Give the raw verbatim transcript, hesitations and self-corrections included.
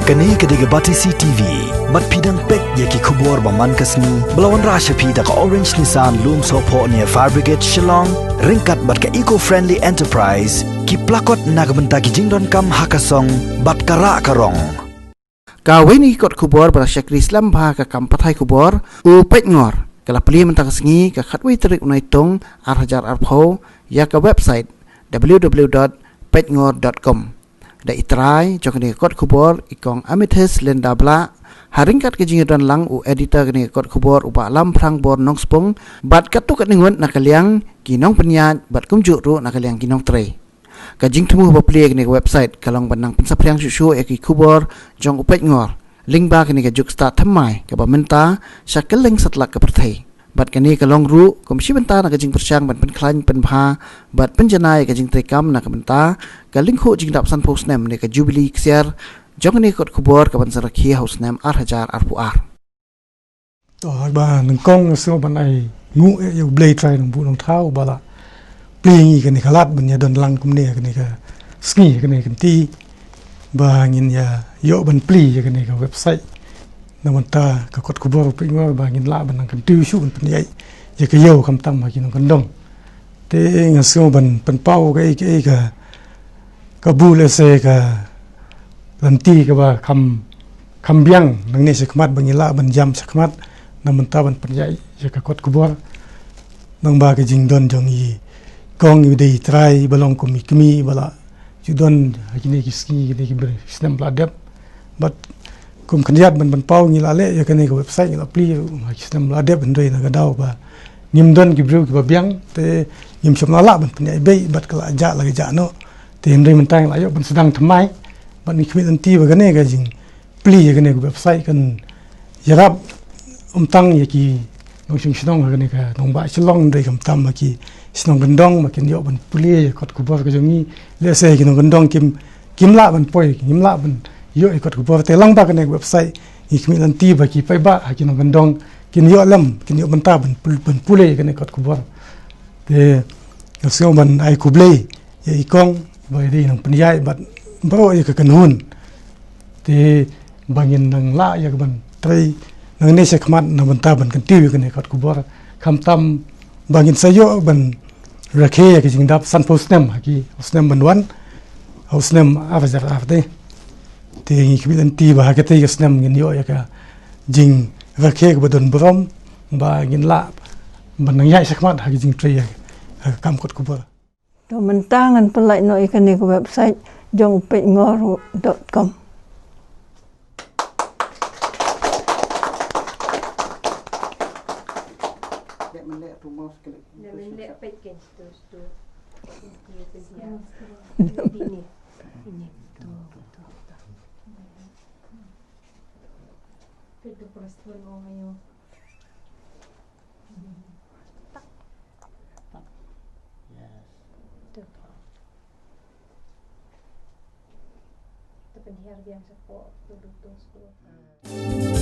Kane ka dei ka Batesi T V. Bad phi dang peit ïa ki khubor ba man ka sngi ba la wanrah sha phi da ka Orange Nissan Lumsohphoh near Fire Brigade Shillong, ryngkat bad ka Eco Friendly Enterprise, ki plakot na ka bynta ki jingdonkam ha ka song bad ka rah ka rong. Kawei na ki kot khubor ba la shakri slem bha ka kam pathai khubor, u Peitngor, ka la plie mynta ka sngi ka khatwei tarik u Naitung ar hajar arphew ïa ka website w w w dot peitngor dot com. Da i trai jong kane ka kot khubor, i Kong Amethyst Linda Blah, ha ryngkat ka jingïadon lang u editor kane ka kot khubor, u Bah Lamphrang Bor Nongspung, bad katto katne ngut na ka liang ki nongpynïaid bad kumjuh ruh na ka liang ki nongtrei. Ka jingthmu ba plie kane ka website ka long ban nang pynsaphriang shuh shuh ïa ki khubor jong u Peitngor lyngba kane ka juk stad thymmai kaba mynta sha kylleng satlak ka pyrthei. Bad kane ka long ruh kum shi bynta na ka jingpyrshang ban pynkhlaiñ pynbha bad pynjanai ïa ka jingtrei kam na ka bynta ka lyngkhuh jingdap sanphew snem ne ka Jubilee Ksiar jong kane ka kot khubor kaban sa rakhe ha u snem ar hajar arphew ar. To, ba nyngkong nga sngew ban ai nguh ïa U Blei Trai Nongbuh Nongthaw ba la plie ngi kane ka lad ban ïadon lang kumne kane ka sngi kane ka lynti ba ngin ïa ïoh ban plie ïa kane ka website. Na bynta ka kot khubor u Peitngor ba ngin lah ban nang kyntiew shuh ban pynïaid ïa ka ïew khamtam ha ki nongkyndong. Te nga sngew ban pynpaw kaei kaei ka, ka bun lehse ka lynti kaba kham, kham biang nangne shakhmat ba ngi lah ban jam shakhmat na bynta ban pynïaid ïa ka kot khubor. Nangba ka jingdon jong i kong i dei i trai ba long kum i kmie ba la ju don ha kine ki sngi kine ki bre snem ba la dep. Bad kum khyndiat ban pynpaw ngi la leh ïa kane ka website, ngi la plie ha ki snem ba la dep, hynrei na ka daw ba ngim don ki briew kiba biang te ngim shym la lah ban pynïaid beit bad ka la jah la ka jah noh. Te hynrei mynta ngi la ïoh ban sdang thymmai bad ngi khmih lynti ba kane ka jingplie ïa kane ka website kan ïarap ym tang ïa ki nongshong shnong ha kane ka nongbah Shillong, hynrei khamtam ha ki shnong kyndong ba kin ïoh ban plie ïa kot khubor ka jong ngi. Lehse ki nongkyndong kim, kim lah ban poi, kim lah ban ïoh ïa kot khubor, te lyngba kane ka website ngi khmih lynti ba ki paidbah ha ki nongkyndong kin ïoh lem, kin ïoh bynta ban pul-, ban pule ïa kane kot khubor. Te nga sngew ban ai khublei ïa i kong ba i dei i nongpynïaid bad baroh ïa ka kynhun. Te ba ngin nang lah ïa ka ban trei nangne shakhmat na bynta ban kyntiew ïa kane kot khubor, khamtam ba ngin sa ïoh ban rakhe ïa ka jingdap sanphew snem ha ki snem ban wan, ha u snem ar hajar ar te. Te ngi khmih lynti ba ha katei ka snem ngin ïoh ïa ka jingrakhe kaba don burom ba ngin lah ban nang ïaid shakhmat ha ka jingtrei ïa ka kam kot khubor. To mynta ngan pynlait noh ïa kane ka website jong u peitngor dot com. Yes. Tuh. Tuh, pynhiar biang shapoh, tuh, tuh, tuh, tuh.